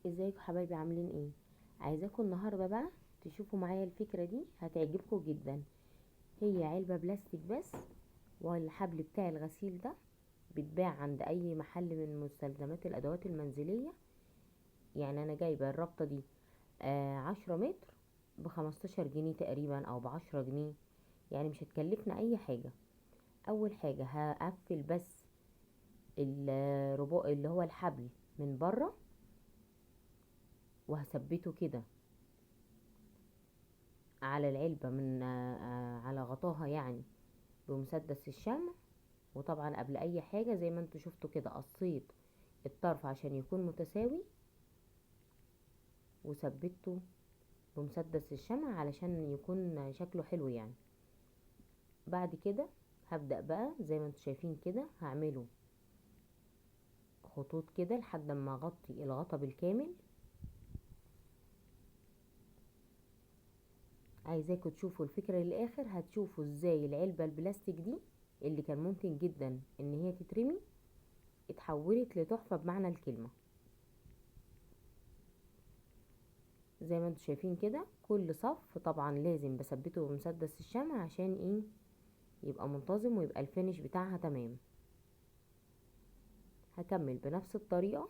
ازيكم حبايبي، عاملين ايه؟ عايزاكم النهارده بقى تشوفوا معايا الفكرة دي، هتعجبكم جدا. هي علبة بلاستيك بس، والحبل بتاع الغسيل ده بيتباع عند اي محل من مستلزمات الادوات المنزلية. انا جايبه الرابطة دي، 10 متر ب15 جنيه تقريبا او ب10 جنيه، يعني مش هتكلفنا اي حاجة. اول حاجة هقفل بس الرباط اللي هو الحبل من بره، وهثبته كده على العلبة على غطاها بمسدس الشمع. وطبعا قبل اي حاجة زي ما انتوا شفتوا كده قصيت الطرف عشان يكون متساوي، وثبته بمسدس الشمع علشان يكون شكله حلو. بعد كده هبدأ بقى زي ما انتوا شايفين كده هعمله خطوط كده لحد ما اغطي الغطا بالكامل. عايزاكم تشوفوا الفكرة للآخر، هتشوفوا ازاي العلبة البلاستيك دي اللي كان ممكن جدا ان هي تترمي اتحولت لتحفة بمعنى الكلمة. زي ما انتوا شايفين كده كل صف طبعا لازم بثبته بمسدس الشمع عشان يبقى منتظم ويبقى الفينش بتاعها تمام. هكمل بنفس الطريقة،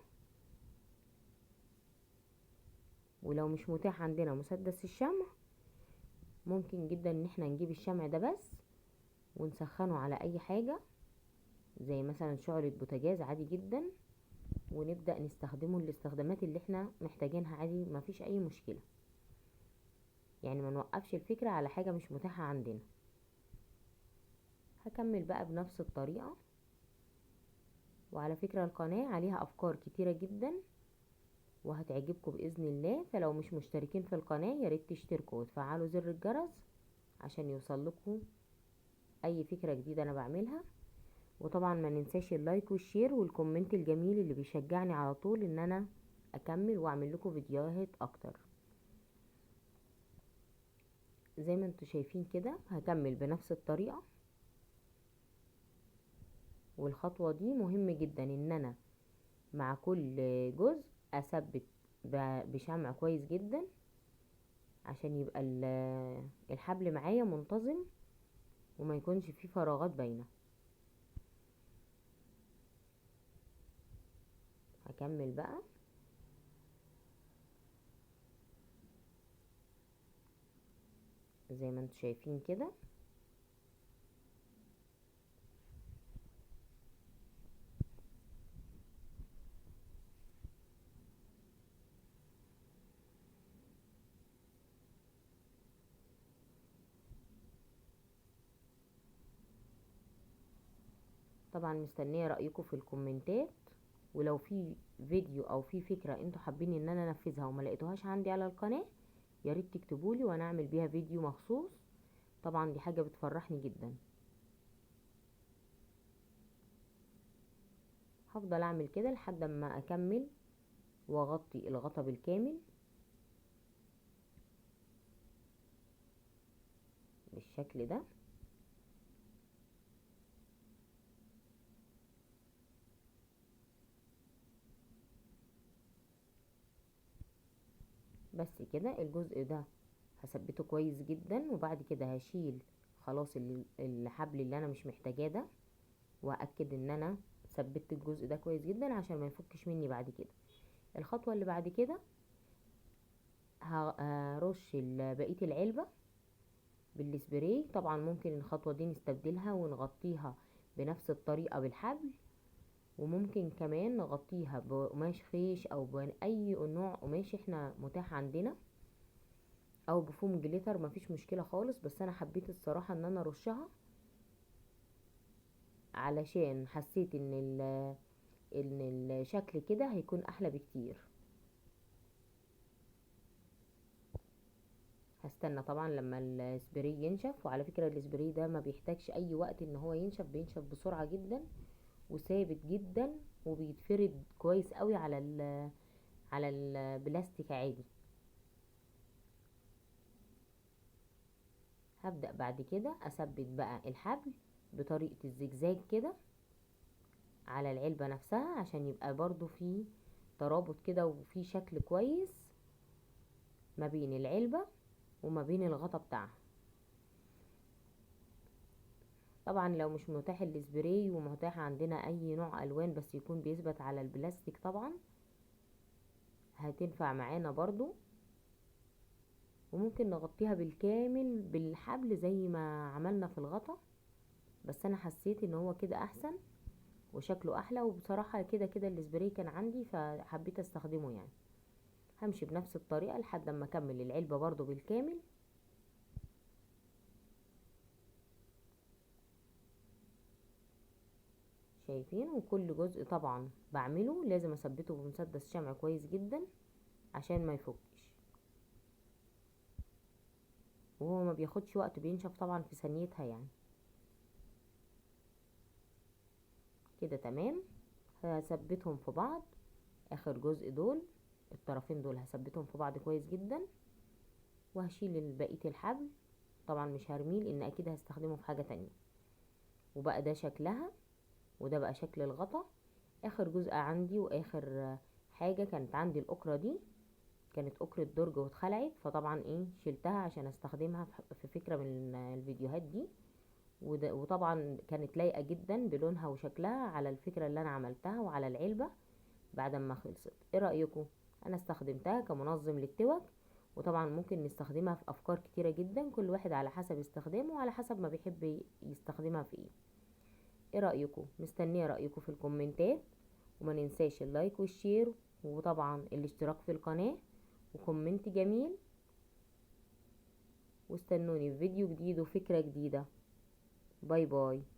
ولو مش متاح عندنا مسدس الشمع ممكن جدا ان احنا نجيب الشمع ده بس ونسخنه على اي حاجة زي مثلا شعلة بوتاجاز عادي جدا، ونبدأ نستخدمه الاستخدامات اللي احنا محتاجينها عادي، ما فيش اي مشكلة. ما نوقفش الفكرة على حاجة مش متاحة عندنا. هكمل بقى بنفس الطريقة. وعلى فكرة القناة عليها افكار كتيرة جدا وهتعجبكم بإذن الله، فلو مش مشتركين في القناة يا ريت تشتركوا وتفعلوا زر الجرس عشان يوصل لكم اي فكرة جديدة انا بعملها. وطبعا ما ننساش ال like وال share وال comment الجميل اللي بيشجعني على طول ان انا اكمل واعمل لكم فيديوهات اكتر. زي ما انتوا شايفين كده هكمل بنفس الطريقة، والخطوة دي مهم جدا ان انا مع كل جزء اثبت بشمع كويس جدا عشان يبقى الحبل معايا منتظم وما يكونش فيه فراغات باينة. هكمل بقى زي ما انتوا شايفين كده. طبعا مستنية رأيكم في الكومنتات، ولو في فيديو او في فكرة انتوا حابين ان انا انفذها وما لقيتوهاش عندي على القناة يا ريت تكتبولي وانا اعمل بيها فيديو مخصوص. طبعا دي حاجة بتفرحني جدا. هفضل اعمل كده لحد ما اكمل واغطي الغطا بالكامل بالشكل ده. بس كده الجزء ده هثبته كويس جدا، وبعد كده هشيل خلاص الحبل اللي انا مش محتاجاه ده، واكد ان انا ثبتت الجزء ده كويس جدا عشان ما يفكش مني بعد كده. الخطوة اللي بعد كده هرش بقية العلبة بالسبراي. طبعا ممكن الخطوة دي نستبدلها ونغطيها بنفس الطريقة بالحبل، وممكن كمان نغطيها بقماش خيش او باي نوع قماش احنا متاح عندنا، او بفوم جليتر، مفيش مشكلة خالص. بس انا حبيت الصراحة ان انا ارشها علشان حسيت ان الشكل كده هيكون احلى بكتير. هستنى طبعا لما السبراي ينشف. وعلى فكرة السبراي ده ما بيحتاجش اي وقت ان هو ينشف، بينشف بسرعة جدا وثابت جدا وبيتفرد كويس قوي على البلاستيك عادي. هبدأ بعد كده اثبت بقى الحبل بطريقة الزجزاج كده على العلبة نفسها عشان يبقى برضو في ترابط كده وفي شكل كويس ما بين العلبة وما بين الغطا بتاعها. طبعا لو مش متاح السبراي ومتاح عندنا اي نوع الوان بس يكون بيثبت على البلاستيك طبعا هتنفع معانا برضو. وممكن نغطيها بالكامل بالحبل زي ما عملنا في الغطا، بس انا حسيت ان هو كده احسن وشكله احلى، وبصراحة كده كده السبراي كان عندي فحبيت استخدمه. همشي بنفس الطريقة لحد ما اكمل العلبة برضو بالكامل. شايفين؟ وكل جزء طبعا بعمله لازم اثبته بمسدس شمع كويس جدا عشان ما يفكش، وهو ما بياخدش وقت، بينشف طبعا في ثانيتها. كده تمام. هثبتهم في بعض، اخر جزء دول الطرفين دول هثبتهم في بعض كويس جدا، وهشيل بقية الحبل طبعا مش هرميه لان اكيد هستخدمه في حاجة تانية. وبقى ده شكلها، وده بقى شكل الغطا. اخر جزء عندي واخر حاجة كانت عندي الاكرة دي، كانت اكرة درج واتخلعت، فطبعا شلتها عشان استخدمها في فكرة من الفيديوهات دي، وطبعا كانت لايقة جدا بلونها وشكلها على الفكرة اللي انا عملتها وعلى العلبة بعد ما خلصت. ايه رأيكم؟ انا استخدمتها كمنظم للتوك، وطبعا ممكن نستخدمها في افكار كتيرة جدا، كل واحد على حسب استخدامه وعلى حسب ما بيحب يستخدمها في ايه. ايه رأيكم؟ مستنية رأيكم في الكومنتات، وما ننساش ال like وال share، وطبعا الاشتراك في القناة، و comment جميل، واستنوني في فيديو جديد وفكرة جديدة. bye bye.